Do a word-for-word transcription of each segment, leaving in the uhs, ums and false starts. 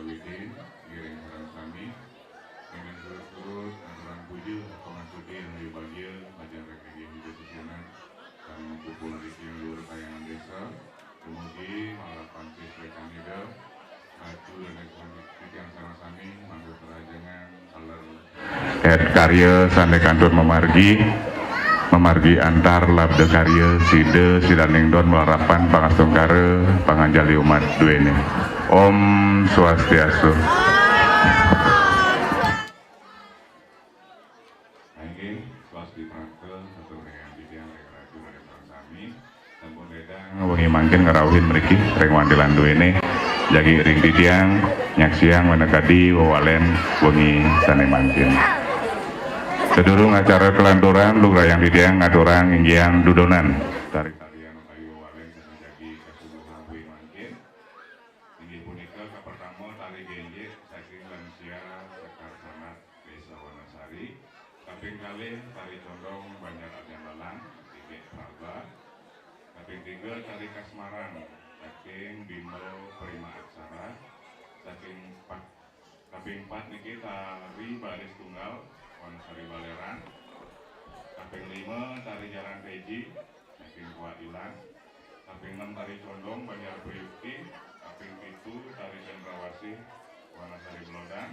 Widi, ngiring sareng sami, ingin turut-turut ngaturang puja, pangasuci anu bagia, majeng rek inggih Ida Sisianan, kami mengkumpul di luhur kayangan desa, dumugi malarapan sis wekan Ida, ratu dan titiang sareng sami, mangga karahajengan, taler. Et karya sané kantun mamargi, mamargi antar labda karya sida sidaning don malarapan pangastungkara panganjali umat duéné. Om Swastiastu. Inggih, swasti prapta, satur ring titiang ring ratu ring sareng sami. Sampun ledang wengi mangkin ngrauhin mriki ring wantilan duéné. Jagi ring titiang nyaksiang minakadi wewalen wengi sané mangkin. Sadurung acara kalanturang, lugrayang titiang ngaturang inggihan dudonan. Tari-tarian mayu wewalen sané jagi kasuguhang wengi mangkin. Inggih punika kapertama tari genjit saking Lansia Sekar Sanat Désa Wanasari. Kaping kalih tari condong Banjar Abian Lalang, Titik Praba. Kaping tiga tari Kasmaran saking Bimbel Prima Aksara. Saking pat, kaping pat niki tari baris tunggal Wanasari Baléran. Kaping lima tari Jaran Teji saking Kuak Ilang. Kaping enam tari condong Banjar Beyuki. Kaping pitu tari Cendrawasih Wanasari Belodan.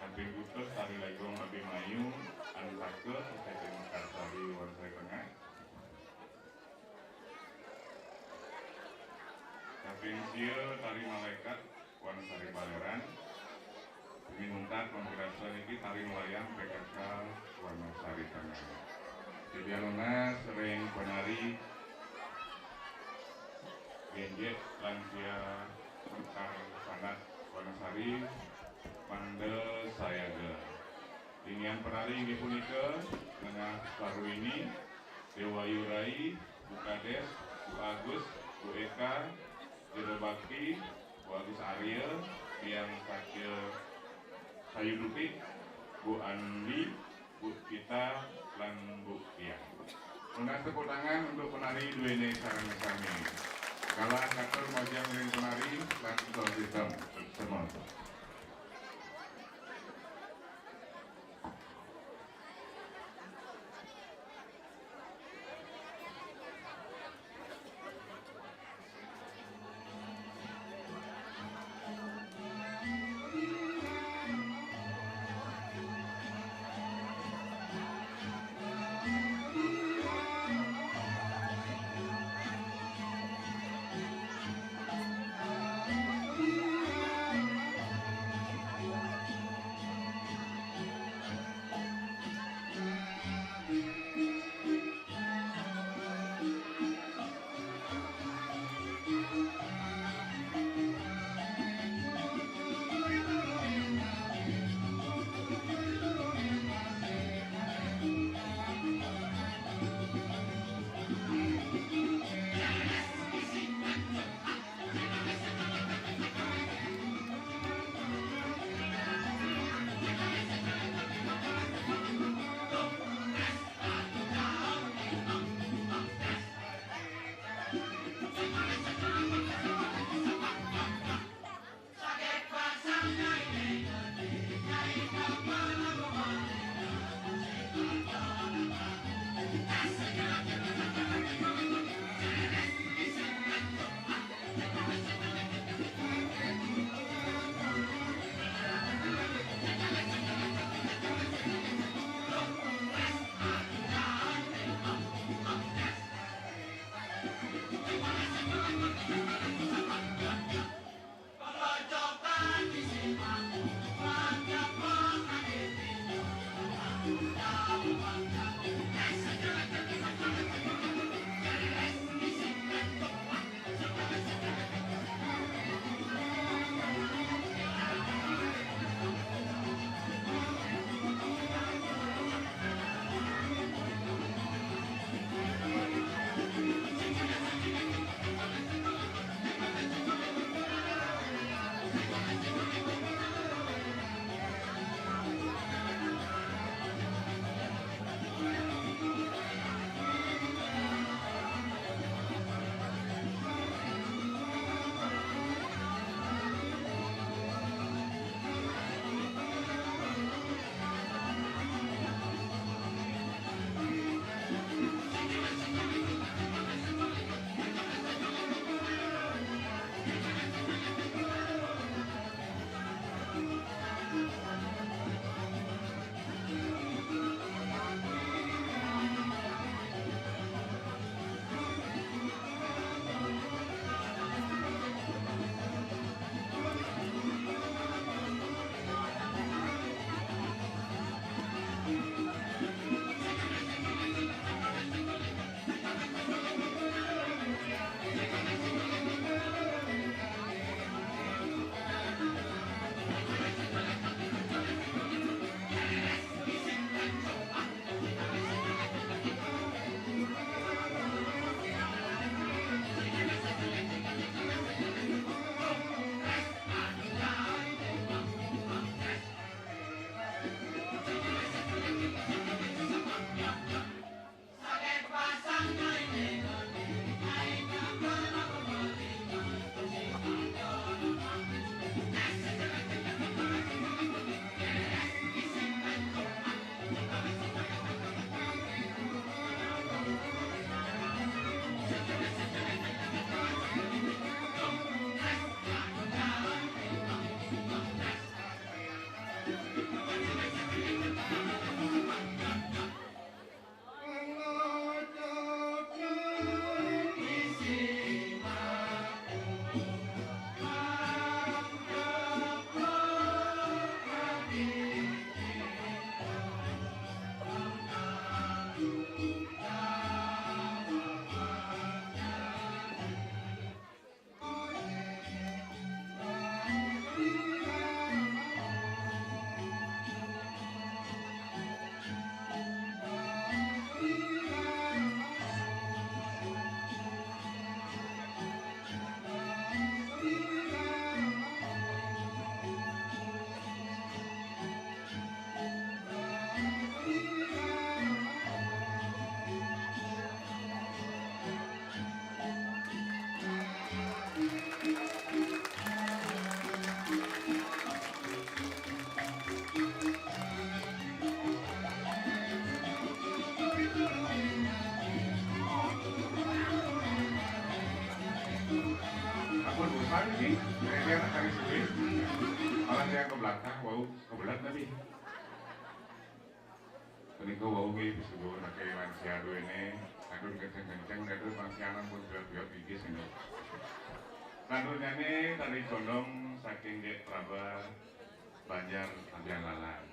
Kaping kutus tari Legong Abimanyu Antaka saking Mekarsari Wanasari Tengah. Kaping sia tari Malaikat Wanasari Baléran. Pami untat pamriksa niki tari melayang P K K Wanasari Tengah. Titiang nunas ring penari genjit Lansia Sekar Sanat Wanasari mangda sayaga. Inggihan penari inggih punika Nengah Sarwini, Déwa Ayu Rai, Bu Kadés, Bu Agus, Bu Eka, Jero Bakti, Bu Agus Arya, Biang Satya Sayudupi, Bu Andi, Bu Kita, lan Bu Dian. Nunas tepuk tangan untuk penari duéné sareng sami. Kalah katur majeng ring penari lan sound system. Semua. Saya anak kami sini, malah saya ke belakang, wau kebelat tadi. Menika wau nggih pisuwun aké lansia duéné, kadun kenceng-kenceng, kadun mangkianan pun biot-biot gigis ini. Kadunné tari condong saking Dék Praba Banjar Ambiang Lalan.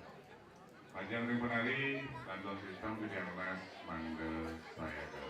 Panjang ring penari, lantuan sistem titiang nunas mangda sayaga.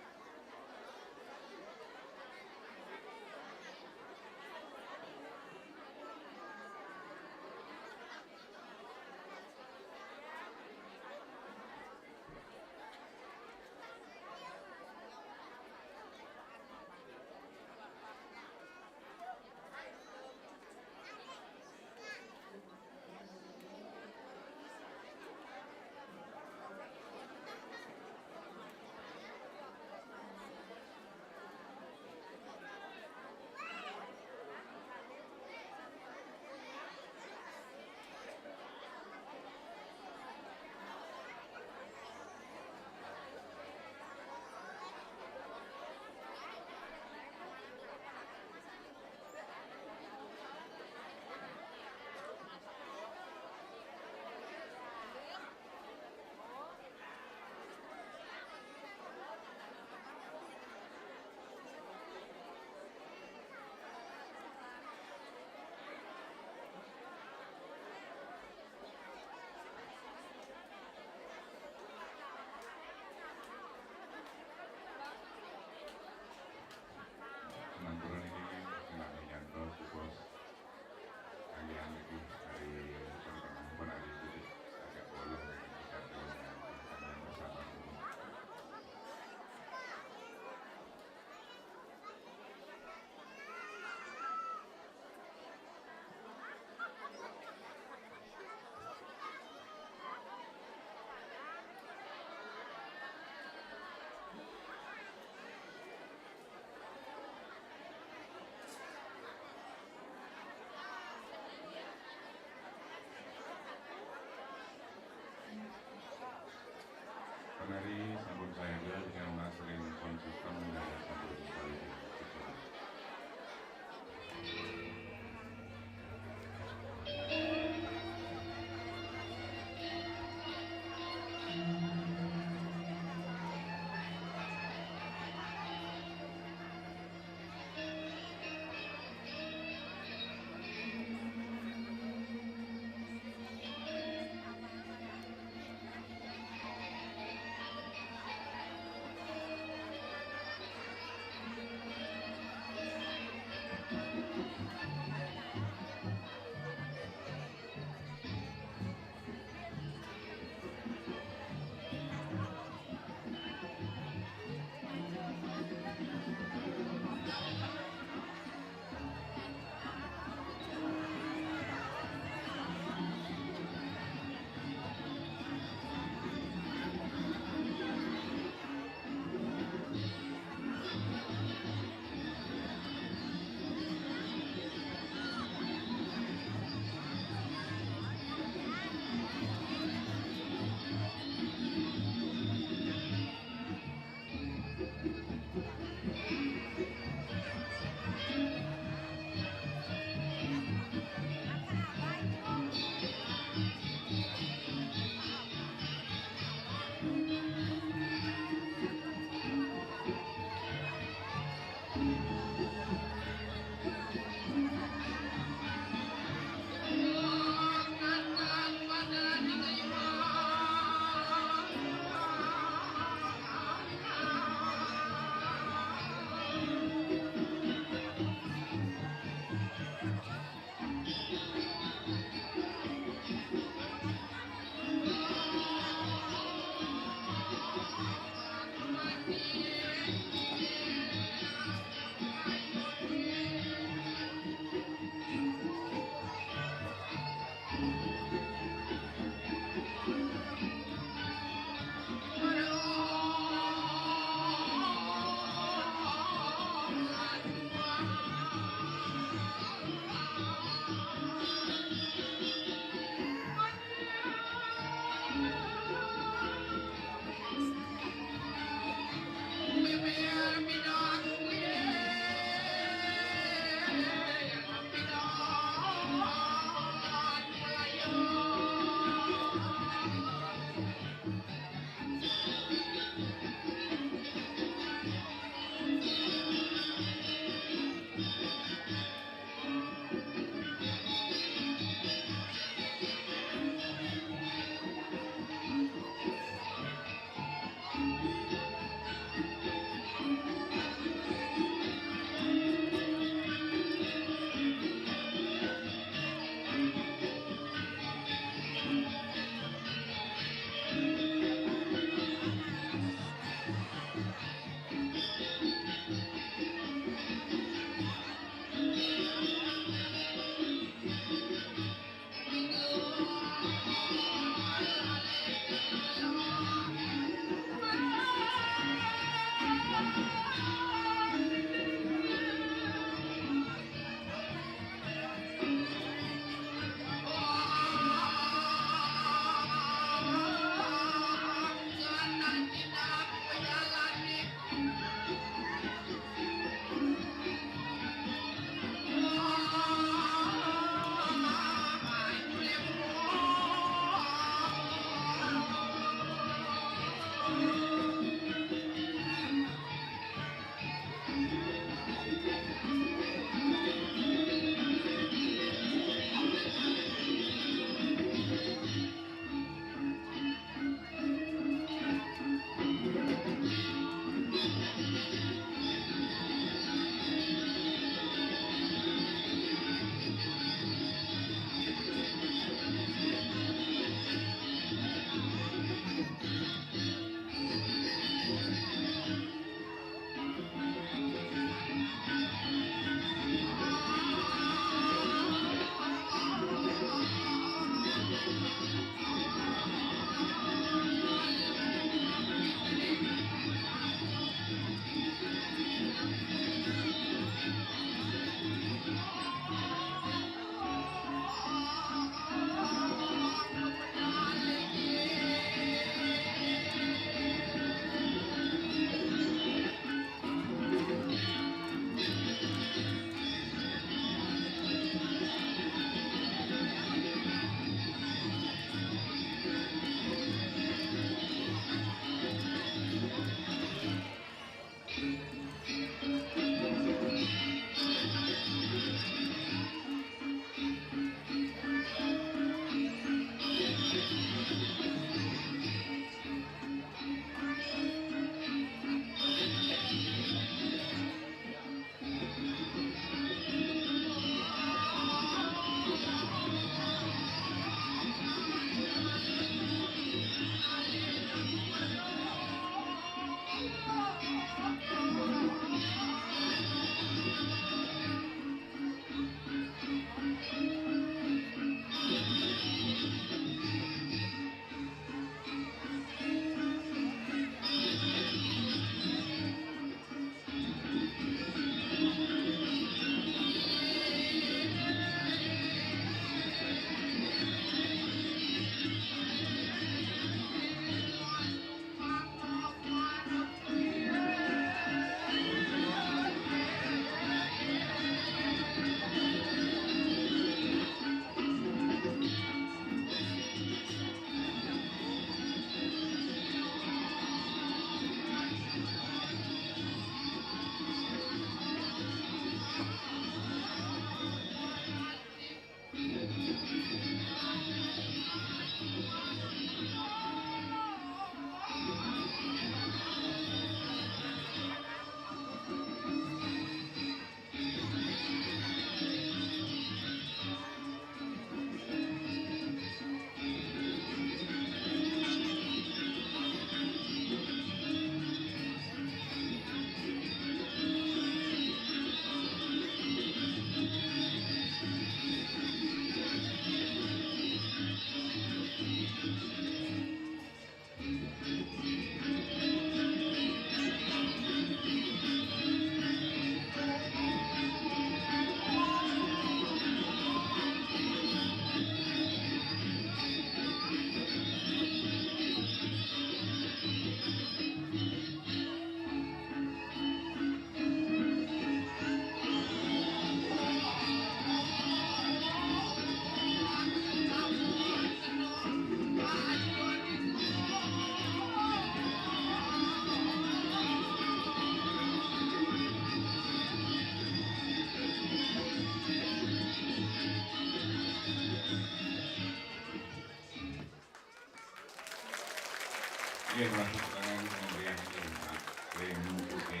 Oke, masuk dengan kemudian itu, Pak. Renu Kude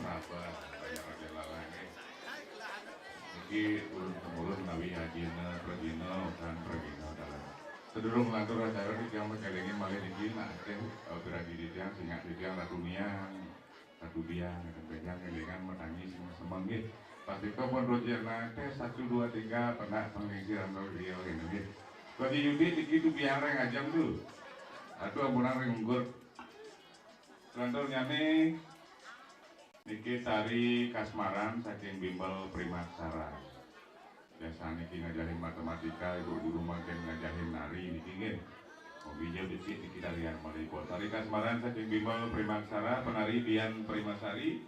Praba, banyak raja lalang, ya. Niki turun temurun nawi ajina, prajina, kan prajina dalam. Sedurung lantur acara di tiang makalengin malih niki, nah, teh, eh, piragi di tiang, singak di tiang, Ratu Niang, Ratu Biang, dan Benjang, kelingan, menangis, semeng, nggih. Pasti kau pun rojer, nah, teh, satu, dua, tiga, pernah penglingsiran, nggih. Bagi Yudi, niki tu biang reng ajam tu. Aduh, ampunan reng unggur. Selanjutnya nih, niki tari kasmaran saking Bimbel Primaksara. Biasa niki ngajahin matematika, ibu guru makin ngajahin nari niki nggih. Mogi jauh dikit niki tarian malih. Tari kasmaran saking Bimbel Primaksara, penari Dian Primasari,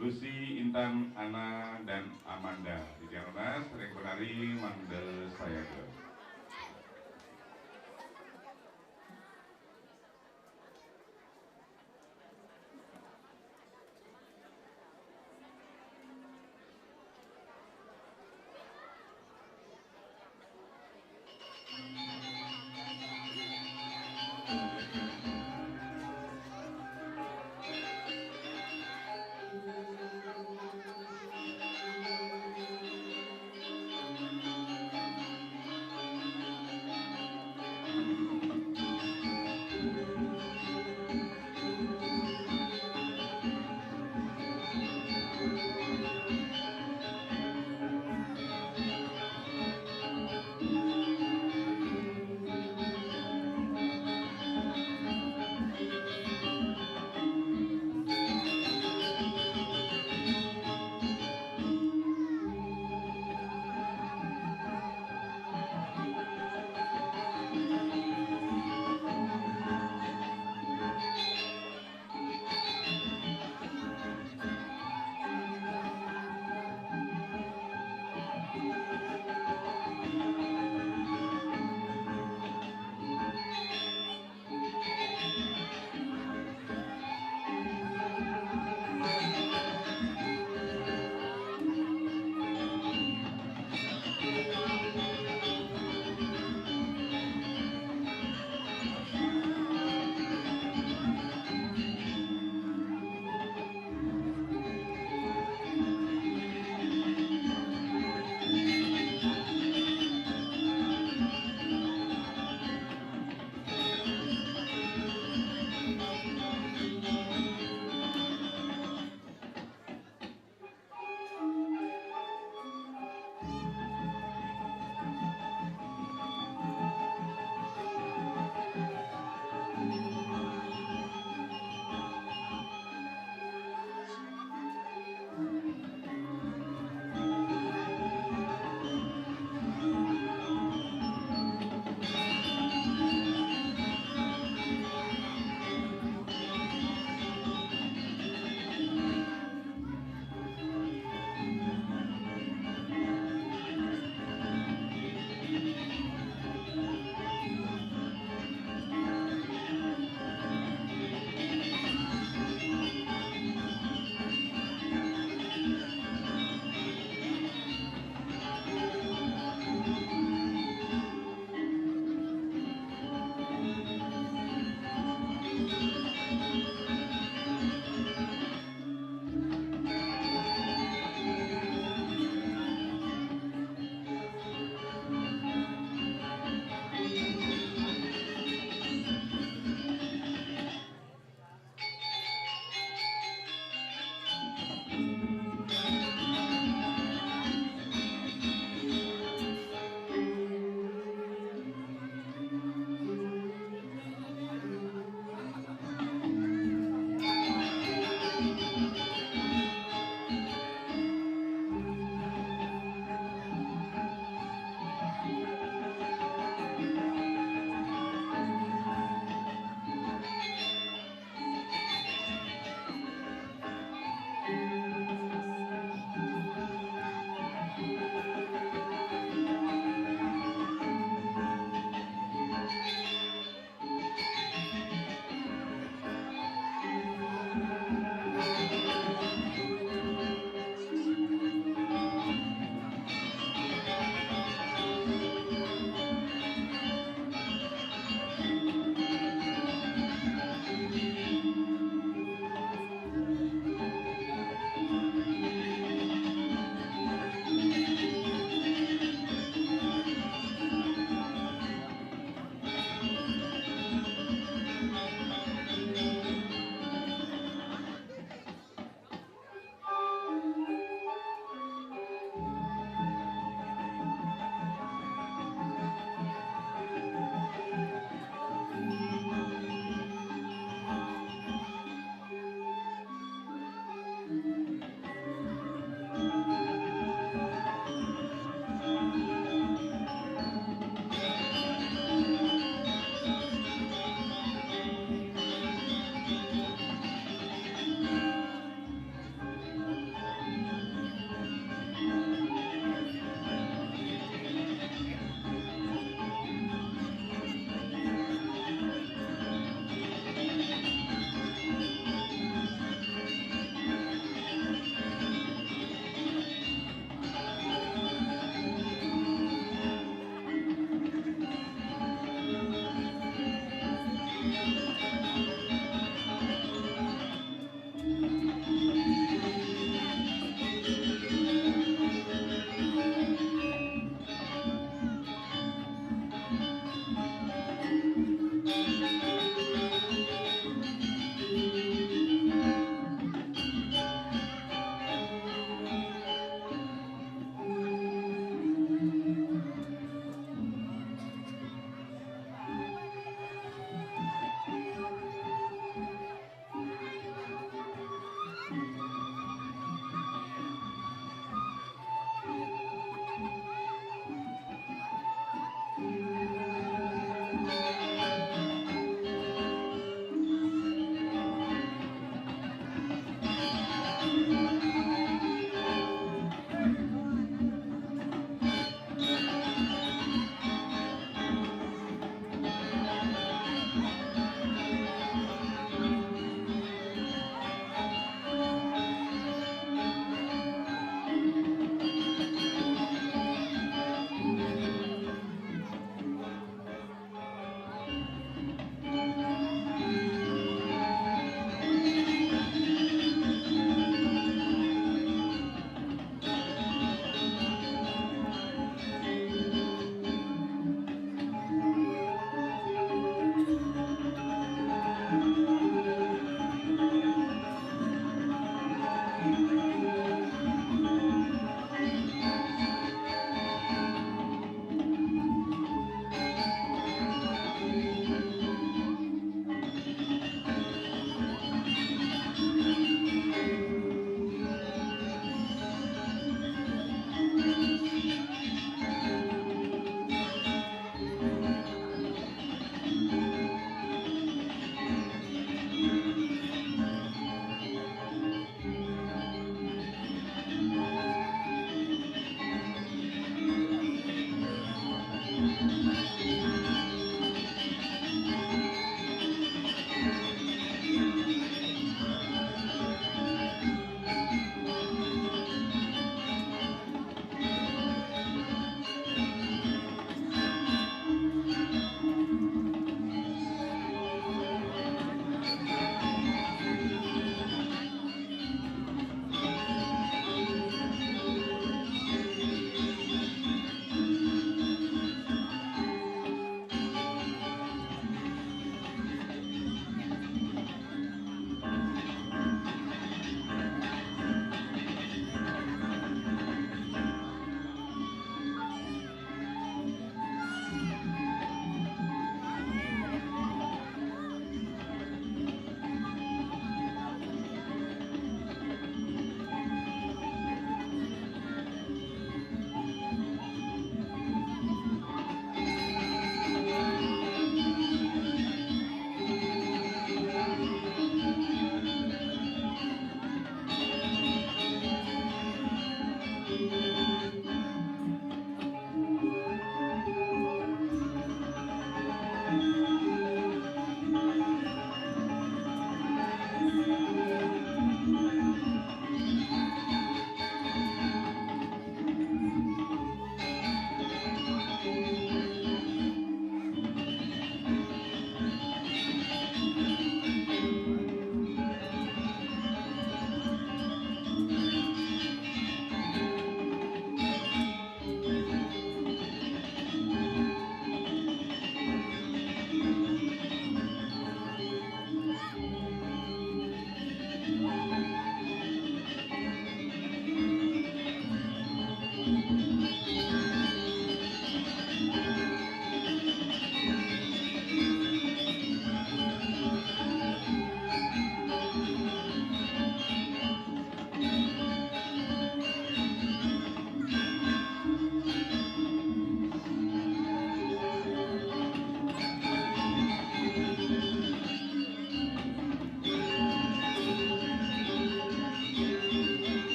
Lucy, Intan, Ana, dan Amanda. Titiang nunas, ring penari Mangda Sayaga.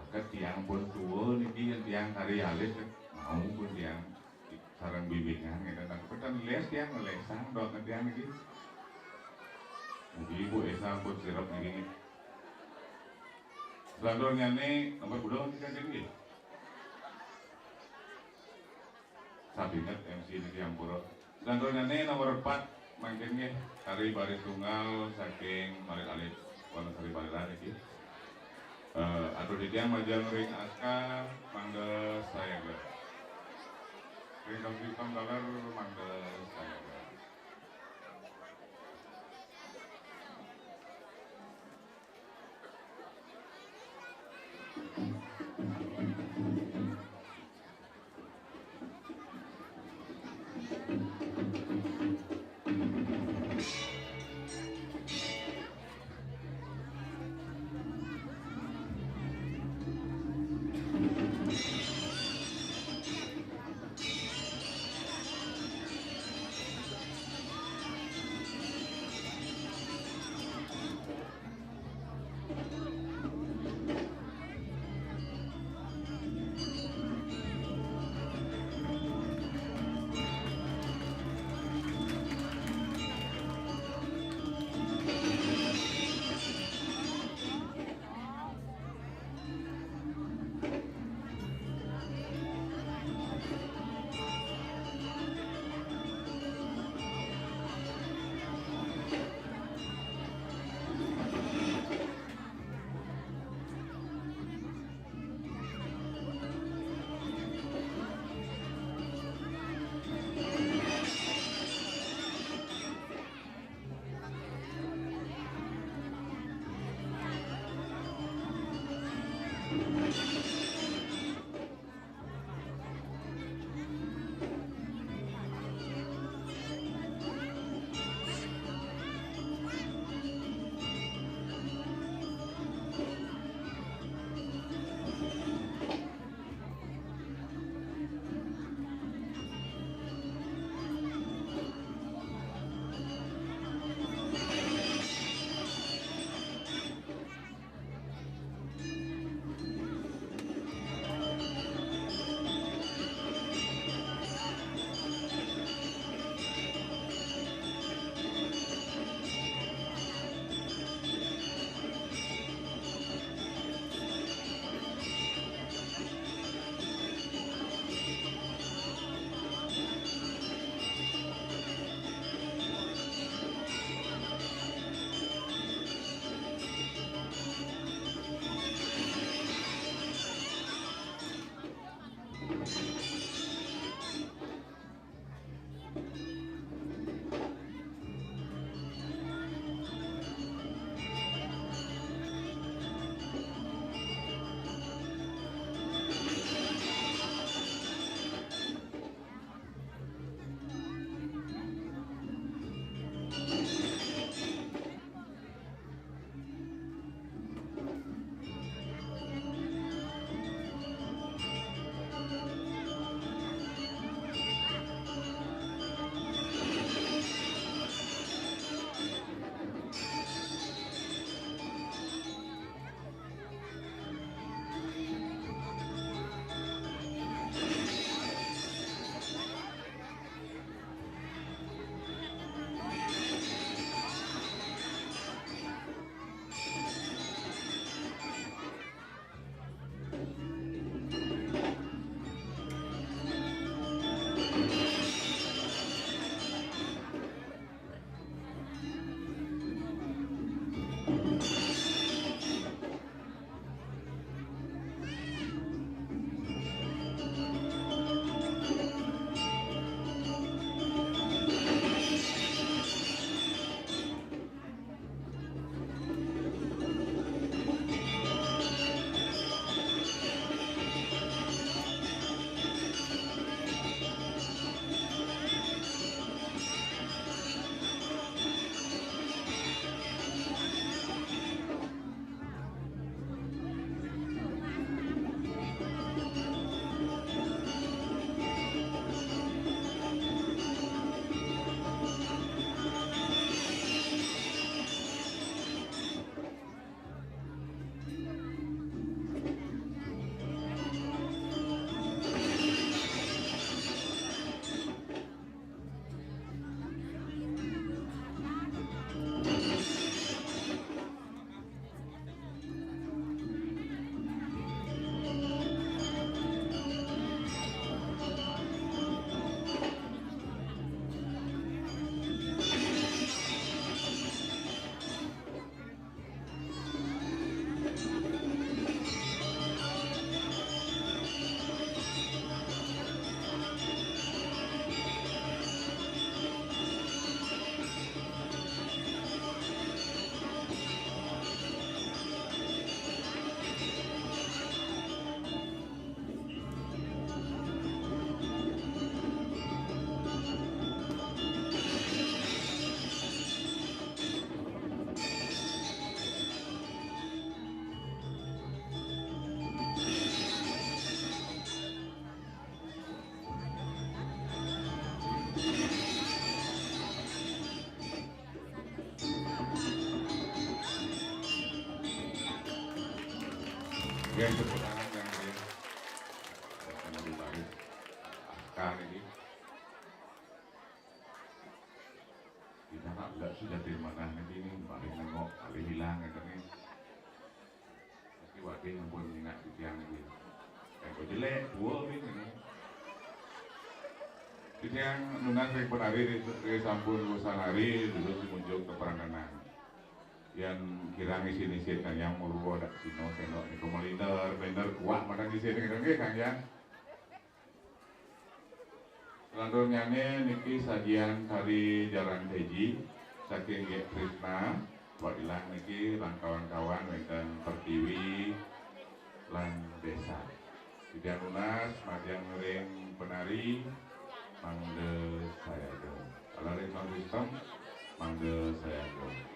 Ka tiang pun tua niki, kan tiang kari alit, kan mau pun tiang sareng bibingan, ngéten. Tapi kan les tiang, ngelesang doang ka tiang niki. Mugi Ibu Esa pun sirep niki. Selanjutnya nih, nomor budal niki kan niki. Sabinget M C niki ampura. Selanjutnya nih nomor empat, mangkin nggih, kari baris tunggal saking Marit Alit, Wonosari Barelang niki. Eh, atur titiang majeng ring aska, mangda sayaga. Ring tangsi hitam taler, mangda sayaga. Oke, tepuk tangan yang meriah. Yang lebih baik. Askar ini. Kita nggak, nggak sudah di mana nih, ini balik nengok, balik hilang, kata nih. Meski wadih ampun ngingat di tiang ini. Yang kok jelek, dua ini. Di tiang nunas yang penari di, di sampun urusan hari, dulu si muncul ke peranganan. Yang kirang isin-isin kan, yang murwa dak sino, senok di komolinder, blender, kuat, makan isin, gitu, nggih, Kang, ya. Selanjutnya niki sajian tari Jaran Teji saking Gek Trisna, Wak Ilang niki lan kawan-kawan wenten Pertiwi lan Desa. Tidak lunas, madang ring penari, mangga sayaga. Kalau ring sound system, mangga sayaga.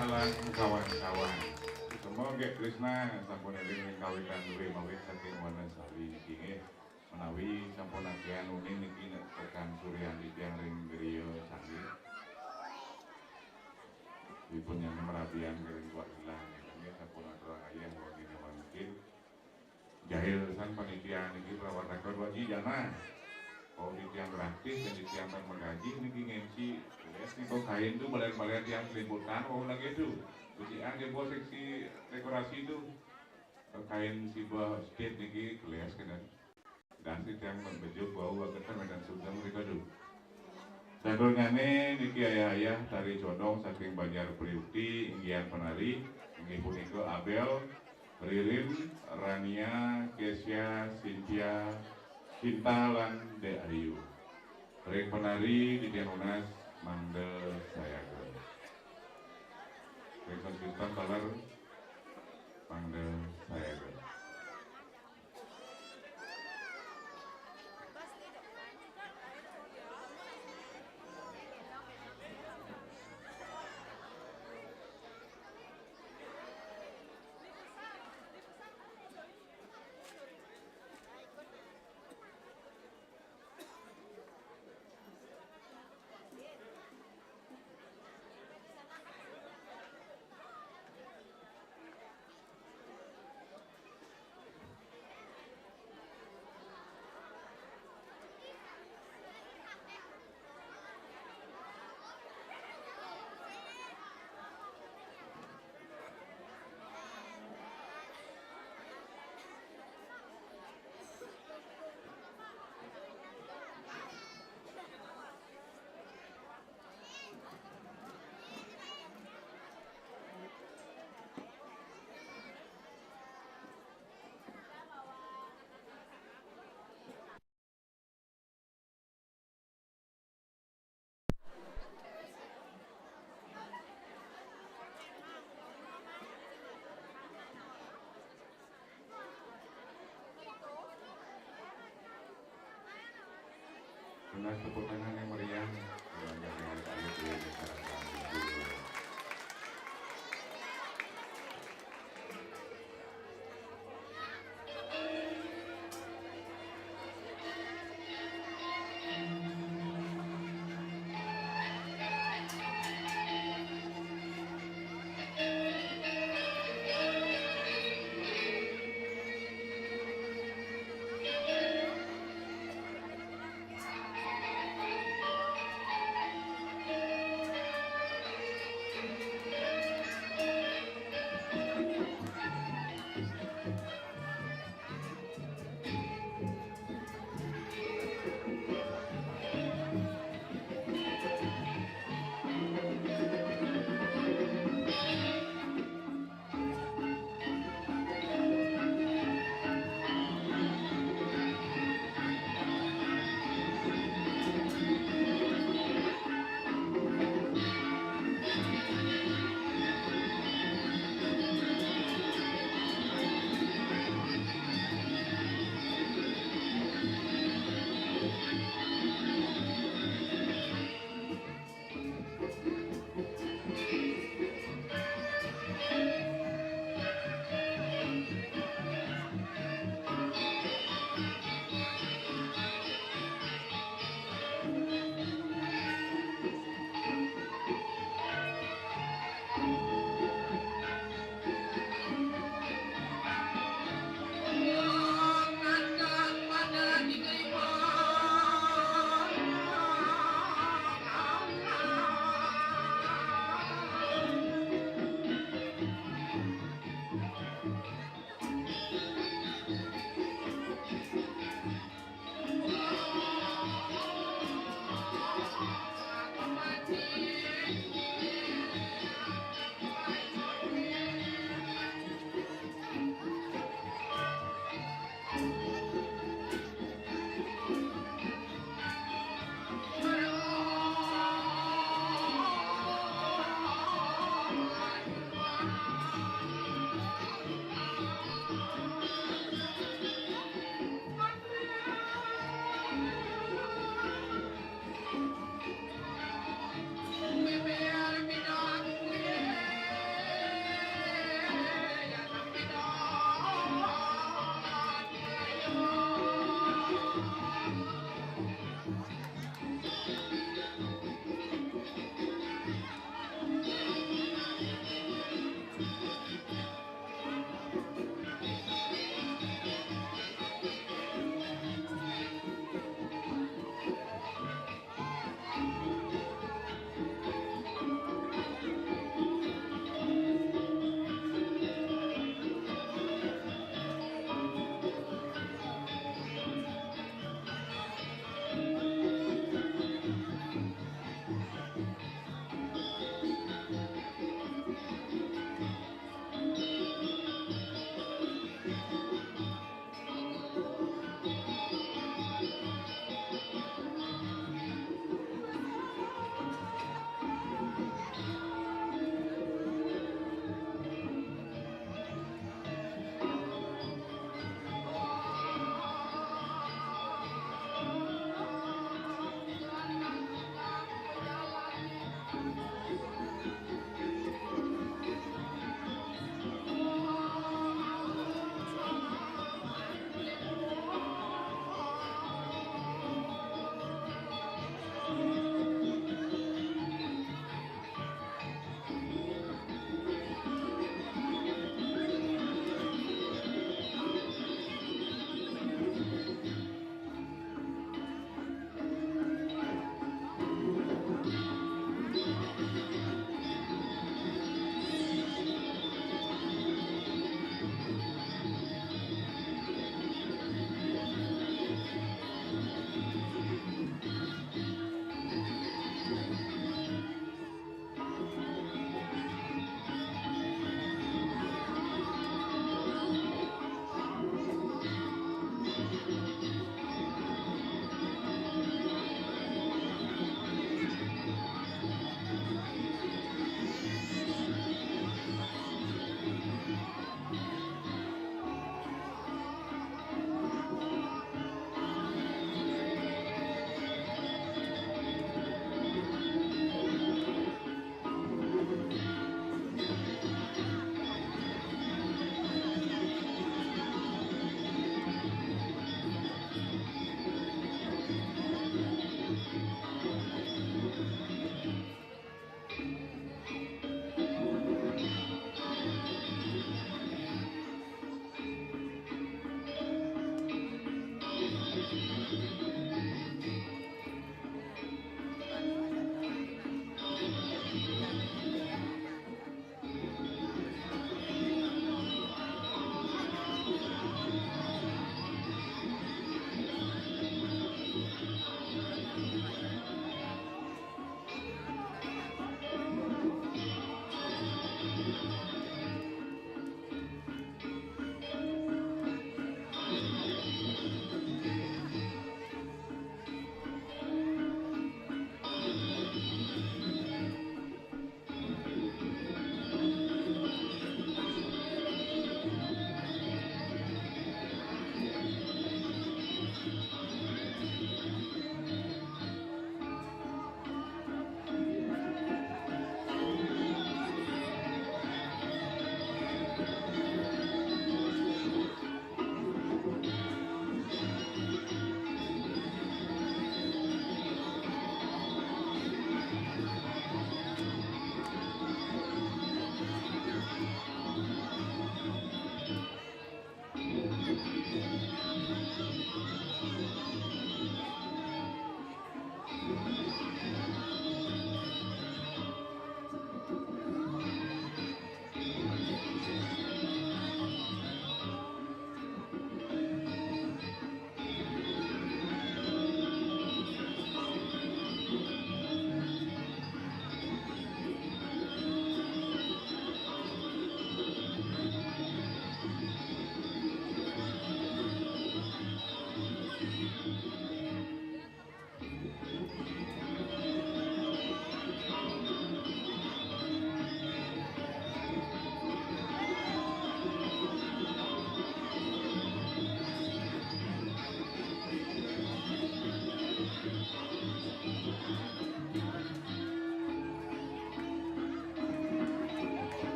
Lan kawan-kawan. Semua gek Krisna sampun eling ring kawitan duwe mawit saking Wonosawi niki nggih. Menawi sampun akéhan uning niki nek tekan suryan titiang ring griya sanggih. Ipun nyane merabian ring Tuak Gilang niki nggih sampun aturang ayah wagine mangkin. Jahil san panitia niki perawat rekod wajib jana. Oh, titiang gratis dan titiang tan magaji niki ngensi. Yes, niko kain tu baler-baler tiang seliputan, wau lagi tu. Becikan dia bos seksi dekorasi tu. Kain sibah state niki keles kena. Dan titiang bejuk wau agak medan sugeng rika tu. Sadurungane niki ayah-ayah tari condong saking Banjar Priukti, inggihan penari, inggih punika Abel, Ririn, Rania, Kesya, Cynthia, Cinta, lan Dek Ayu. Ring penari titiang nunas mangda sayaga. Ring sound system taler mangda sayaga. Dengan tepuk tangan yang meriah,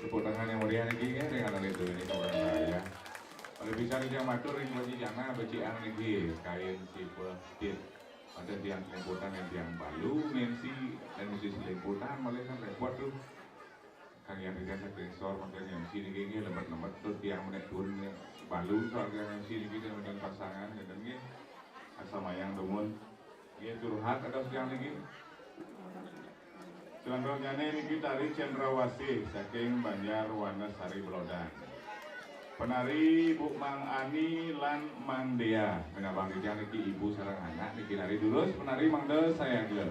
Potongan yang meriah niki nggih, ring anak itu ini orang raya. Oleh bisa yang matur ring Panji Jana becikan niki kain sipil tit. Ada tiang kelimputan yang tiang balu, M C dan mesti selimputan, malah kan repot tuh. Kang yang tiga sektor sor, makan M C niki nggih lemet-lemet tuh tiang menek pun balu soal yang M C niki dan pasangan, dan nggih. Asal mayang dumun. Nggih, curhat ada tiang niki. Selanjutnya niki tari Cendrawasih saking Banjar Wanasari Belodan. Penari Bu Mang Ani lan Mang Dea. Menabang rijang niki ibu sareng anak niki nari durus penari mangda sayaga.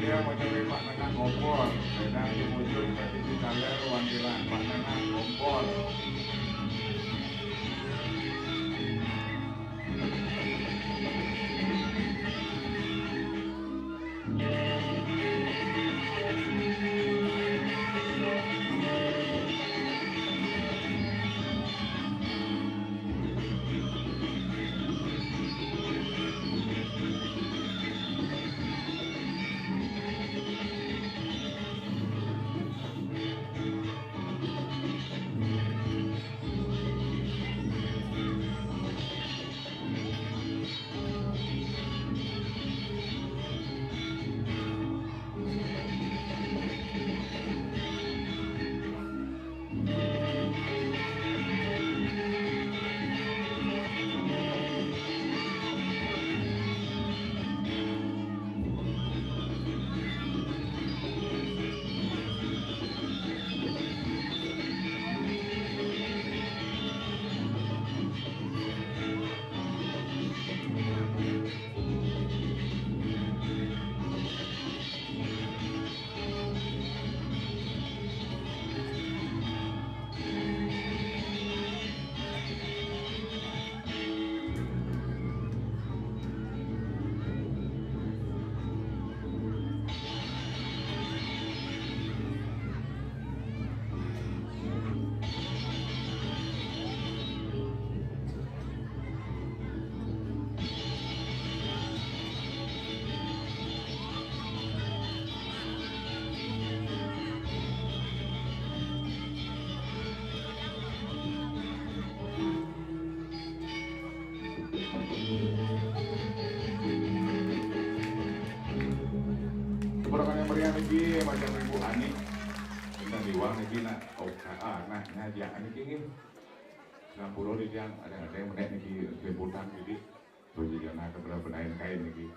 Dia macam lepak tengah kompor, sedang di ujung kaki taler wangkilan, Pak Tengah kompor. Keponakan yang meriah niki, macam Ibu Ani. Tentang diwang niki, nak. Oh, ah, nah, nah, dia niki nggih. Sampura di tiang, ada-ada yang menek niki, liputan niki. Baju jana kepada benain kain niki.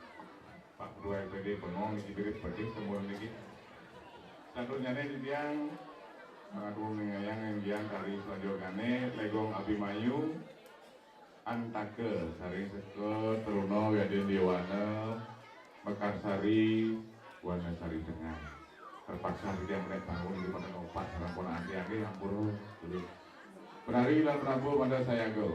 Pak Ketua R P D bengong niki, birit pedih semua niki. Saturnyane di tiang, mengatur ngayang yang tiang kali selanjutnyane, Legong Abimanyu, Antaka, saring seka Truna Wiadin Dewana, Mekarsari, Wanasari Tengah. Terpaksa di tiang menek bangun di pada ngompat, sarang pun anti-anti, ampura, dulu. Penari lan penabuh pada sayaga.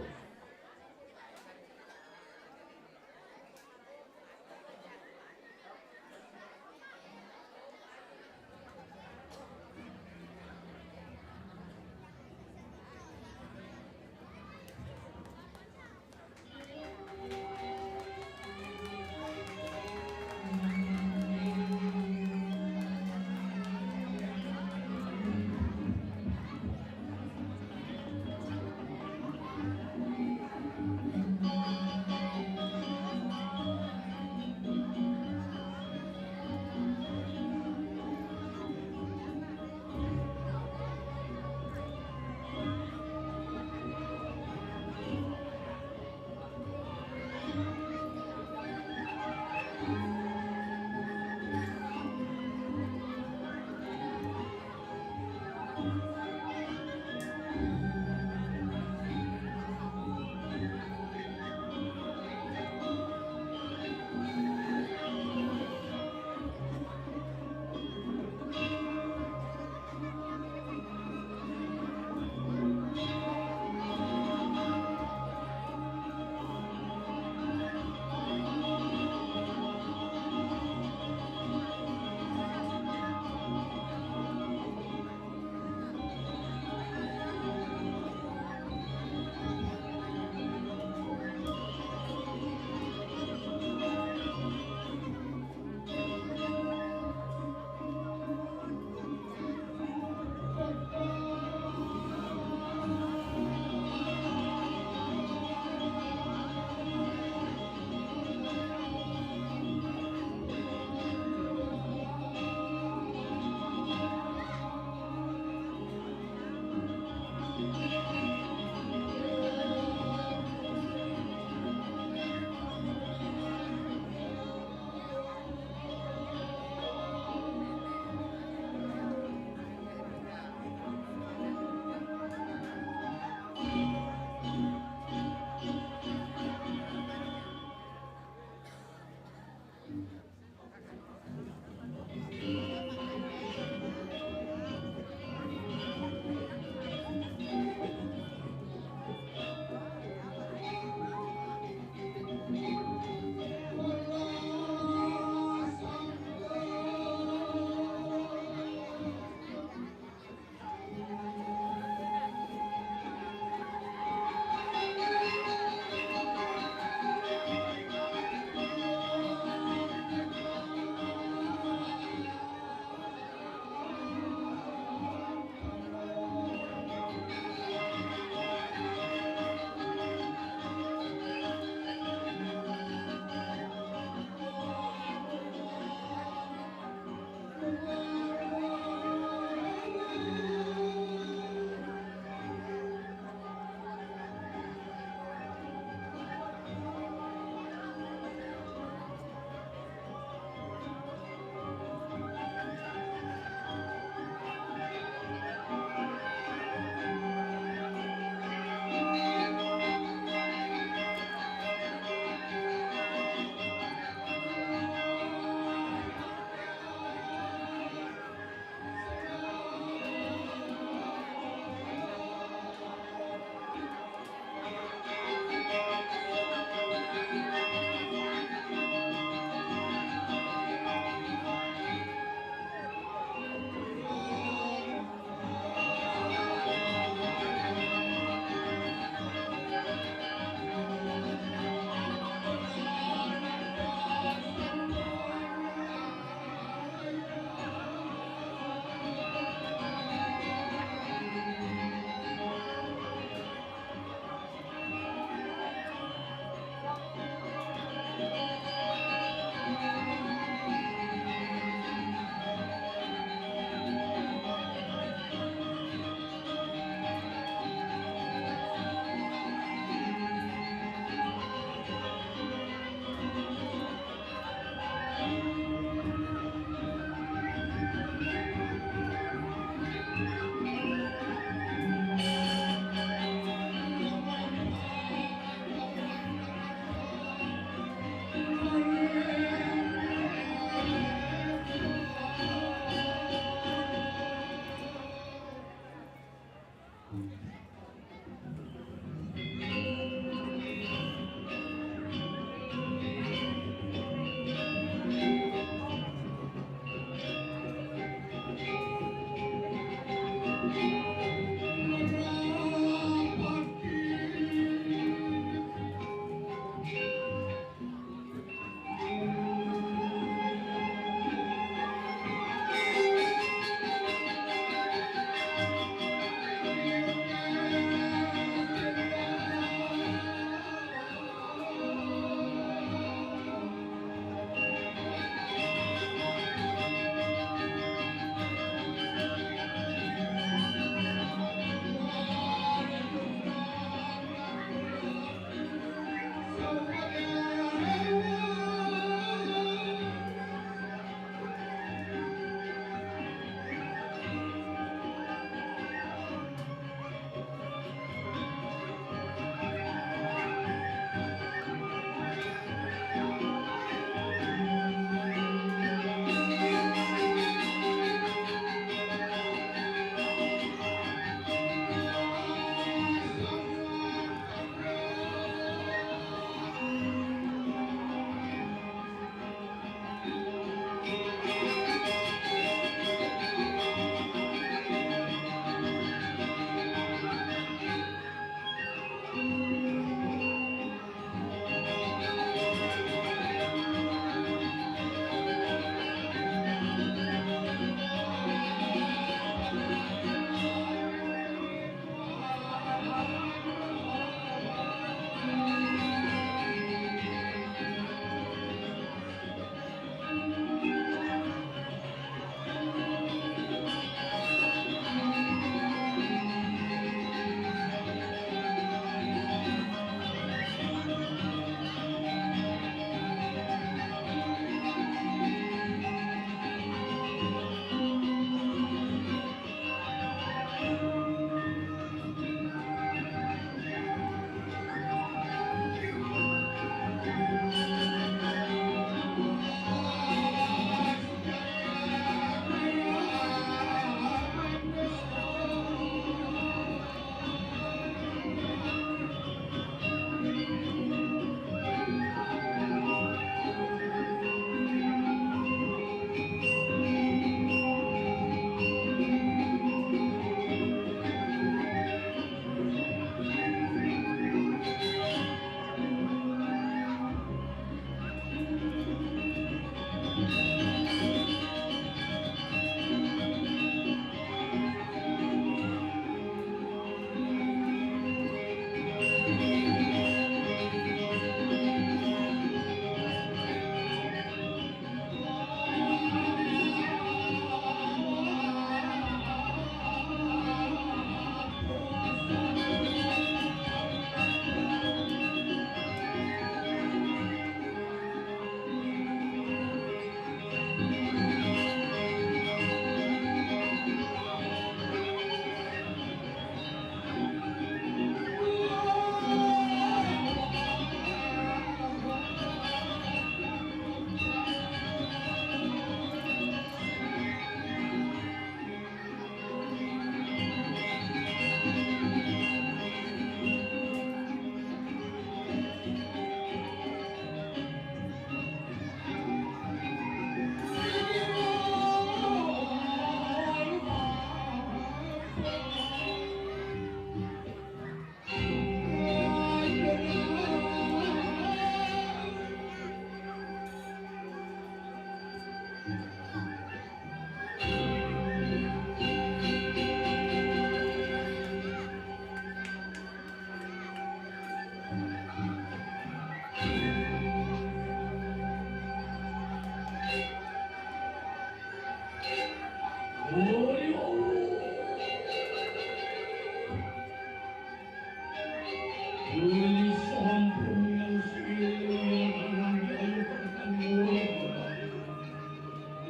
Uli sampun ngangsili yang anak ayu pertanian.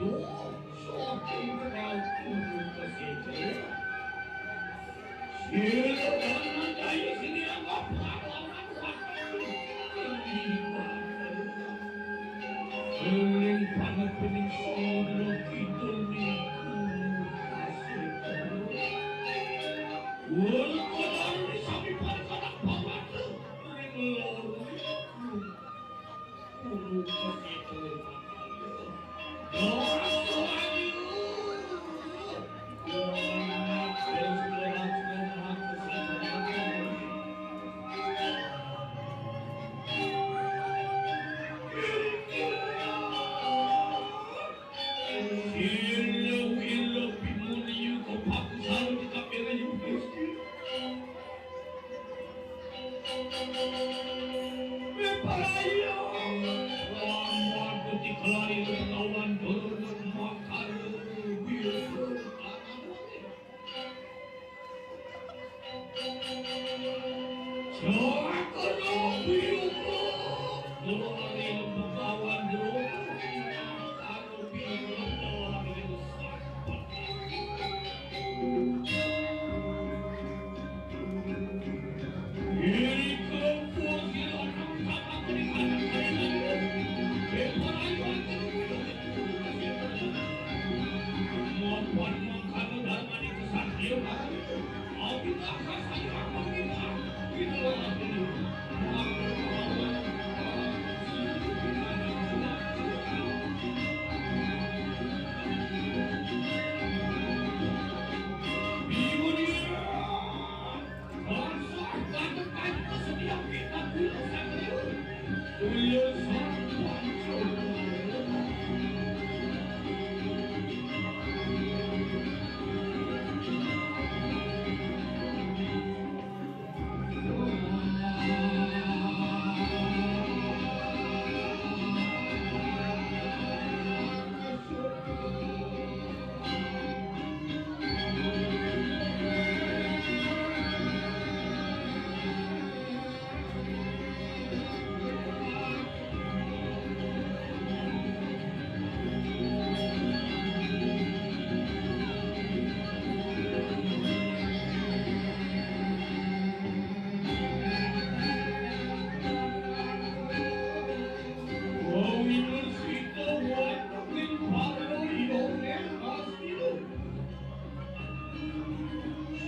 Duh, saking keraku kesejak. Sila anak ayu sini anggap pahlawan. Eling banget bening solo kidul niku kasih. Ulun sami pada kada pamadu ring lor. Kudu kasitu. Doa doa. Ilo, ilo, pimuniu ko paku saru di kamera yung pasti. Beparayo. Lawan kutik lari lawan dulur makar biasa. Sakono biyuko, dolaring Begawan Dolo, anu biyuko dolaring Sampati. Iri kempo sira nang sama kering anak kering. Beparayo. Mapan mangkana darmani kesatria.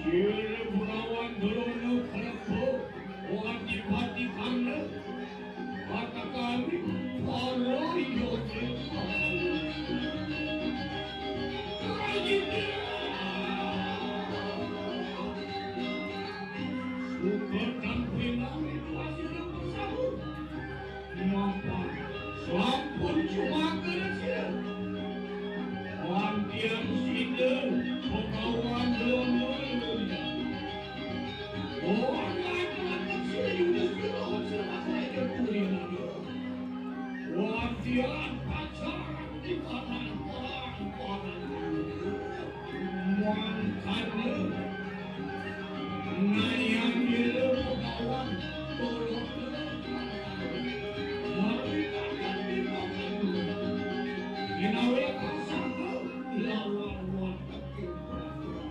Sira Begawan Dolo kalebur, wati-wati kana, kata kami, para yoga. Suka tampilan itu hasilnya bersahur. Napa? Sampun jumaken sira. Wantian sida, Begawan Dolo. Ora kelakon sira, Yudistira, sira, sira, sira, sira. Wantian pacaran di kanan paran-paran. Mangkana, ngayang ila Begawan Dolo. Mari kalian dimakan. Menawi kasangka lawan wateking peraturan.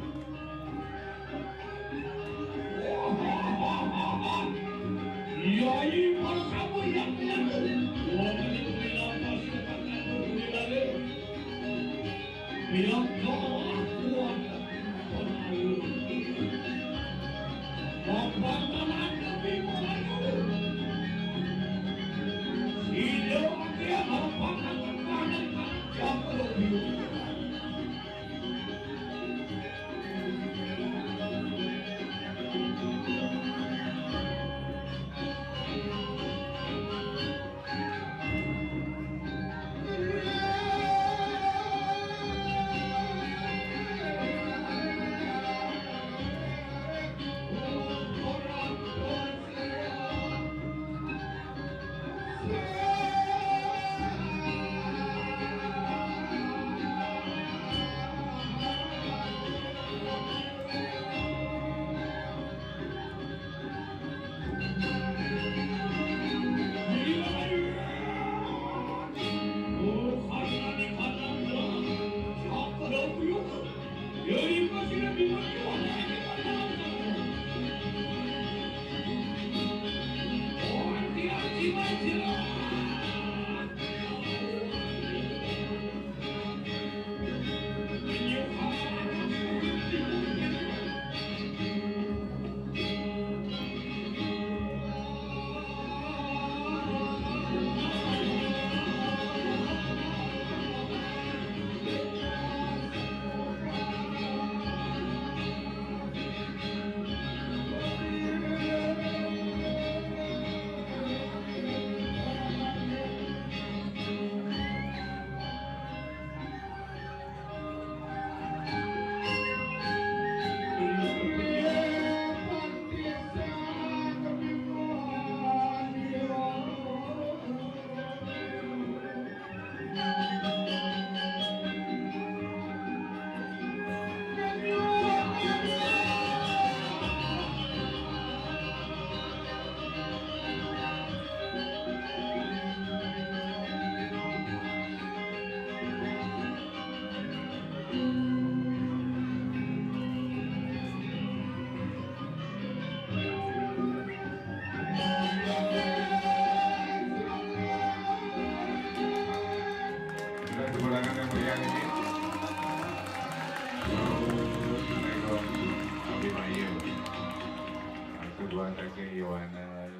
Iwan Kakeh Yohanes,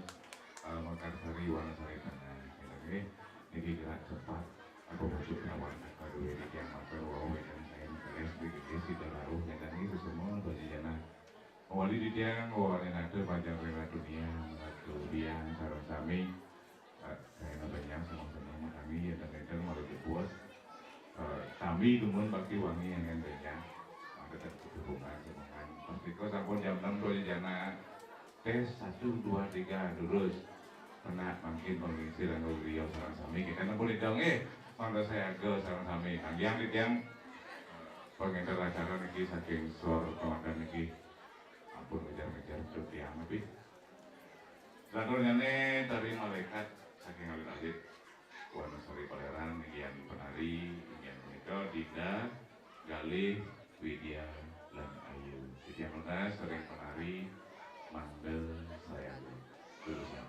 eh, Mekarsari, Wonosari Tengah. Gitu, nggih. Niki gerak cepat. Apa masuk lawan? Aduh, ini yang matur wau, ini yang keles, niki, niki, si Dararuh, ini, niki, semua, baju jana. Wali titiang, wali nate, panjang rena dunia, ratu biang, sareng sami. Eh, saya ngebenyang, sama-sama, makami, ya, dan itu, malu dipuas. Eh, kami dumun bakti wangi yang ngebenyang. Maka, dan hubungan, hubungan. Pasti kok sampun jam enam, baju jana. Tes satu, dua, tiga, lurus. Kena mangkin pengisi dan beliau sareng sami. Kita nempel itu, nggih. Mangga saya ke sareng sami. Anggiang titiang, eh, pengenter acara niki saking sor komandan niki. Ampun ngejar-ngejar titiang, tapi saturnyane tari malaikat saking alit-alit. Wonosari Paleran, inggian penari, inggian punika Dinda, Galih, Widya, lan Ayu. Titiang nunas saking penari, mangda sayaga. Lulusan.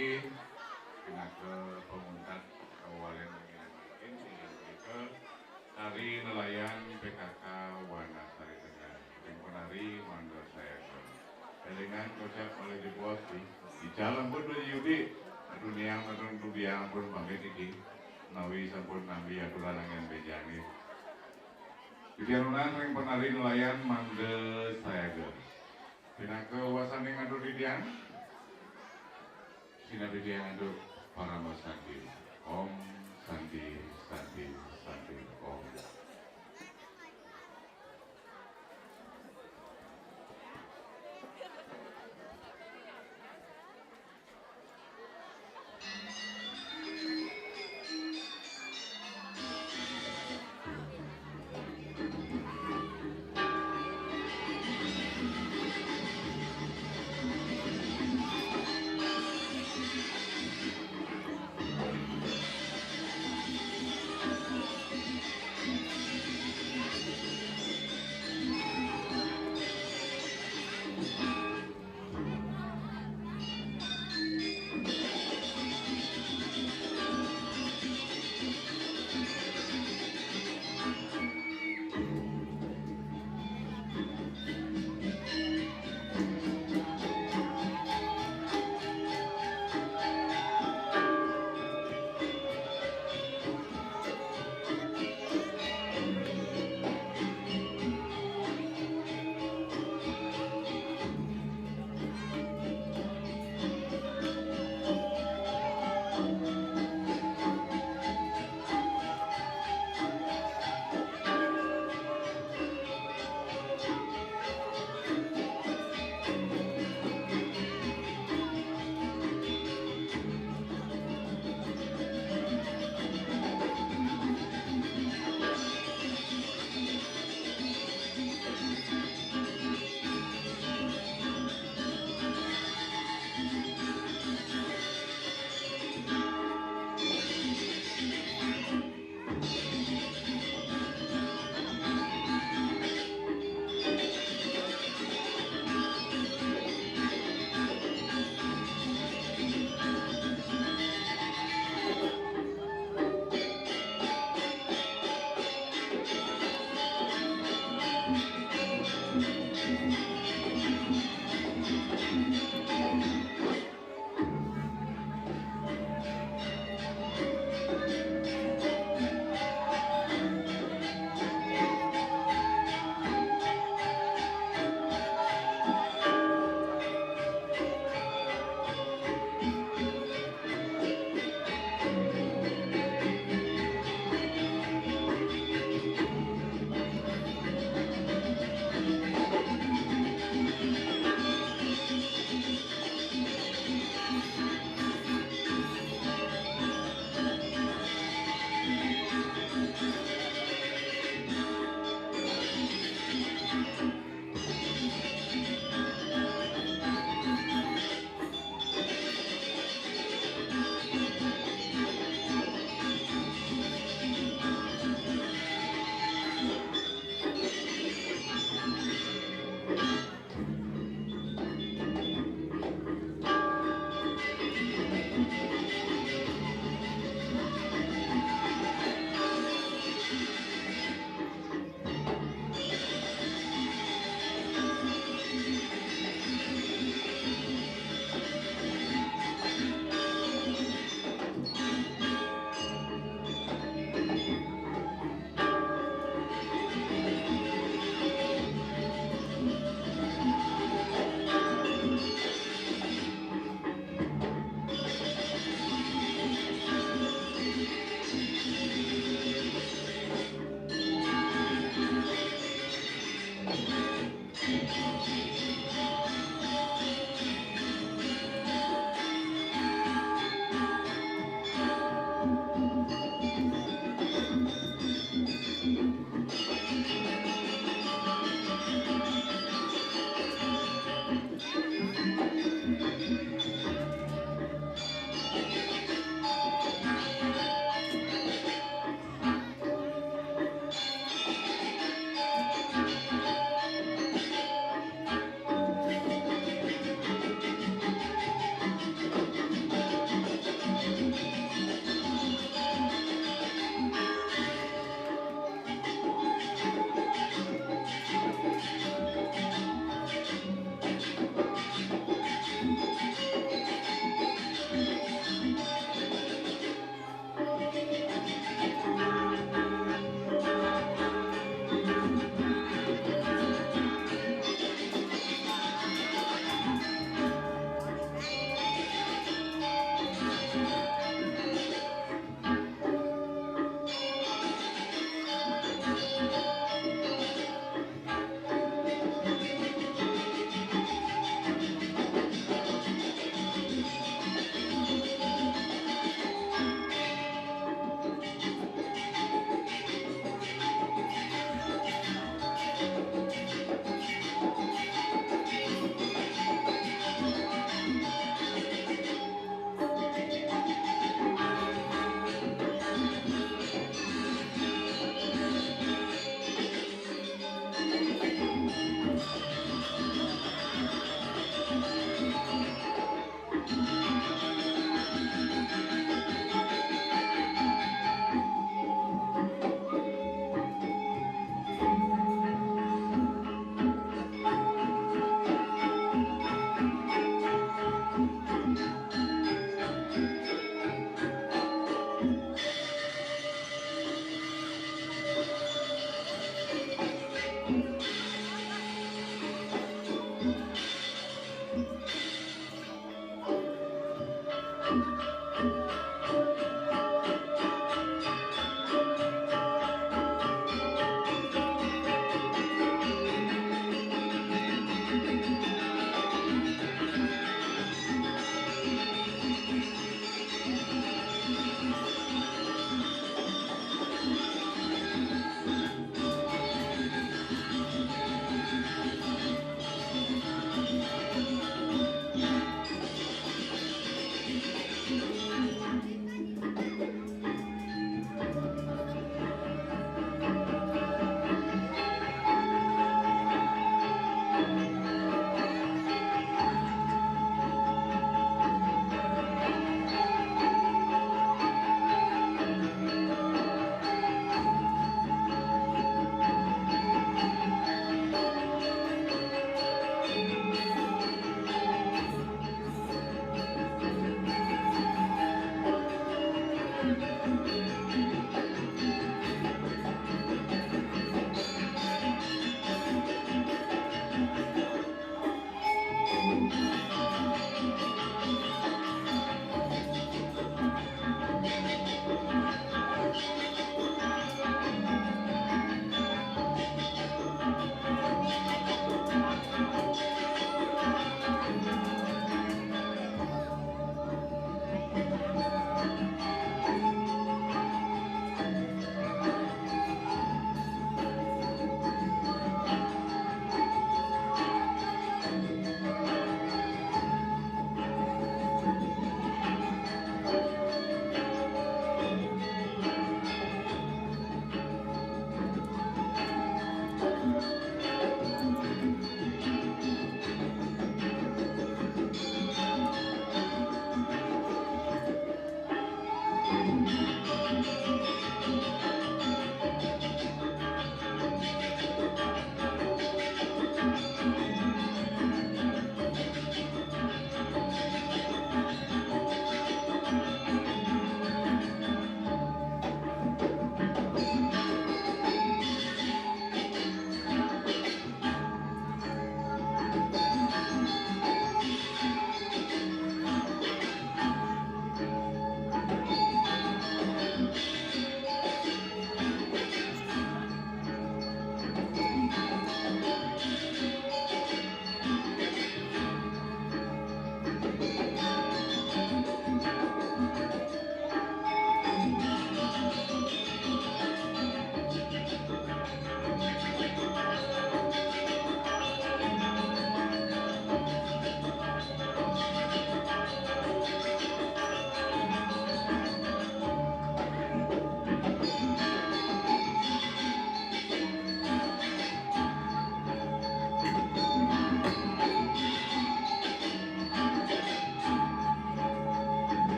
Pinaka pamungkas kawalen inggih punika tari nelayan P K K Wanasari Tengah. Ring penari mangda sayaga. Élingang kocap malih jebos, di. Ical ampun Beli Yudi. Aduh niang ampun tubiang ampun pamit niki. Menawi sampun nampi aturan anggén béjang nggih. Titiang nunas ring penari nelayan mangda sayaga. Pinaka wasaning atur titiang, sineb titiang antuk parama santi. Om Santi, Santi, Santi, Om.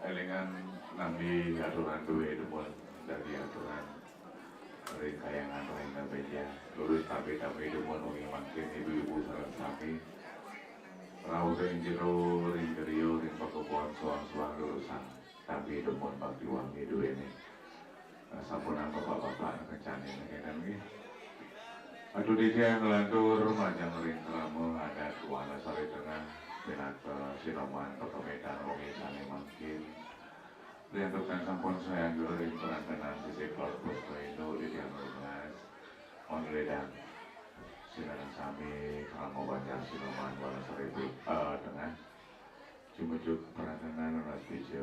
Kelingan nampi aturan duwe dumun dadi aturan ring kayangan ring beja. Lurus tampi-tampi dumun wengi mangkin ibu-ibu sareng sami. Rauh ring jero, ring griya, ring pakebon, soang-soang lurusang tampi dumun bakti wangi duwene. Sampun bapak-bapak kencane nggih. Aduh, titiang nglantur majeng ring krama adat Wanasari Tengah pinaka sinoman pepamitan wengi sane mangkin. Riantukan sampun sayangga ring perantenan sisip Puspendra titiang nunas. Mon ledang sinareng sami krama banjar sinoman Wanasari, eh, Tengah. Jumujug perantenan nunas pija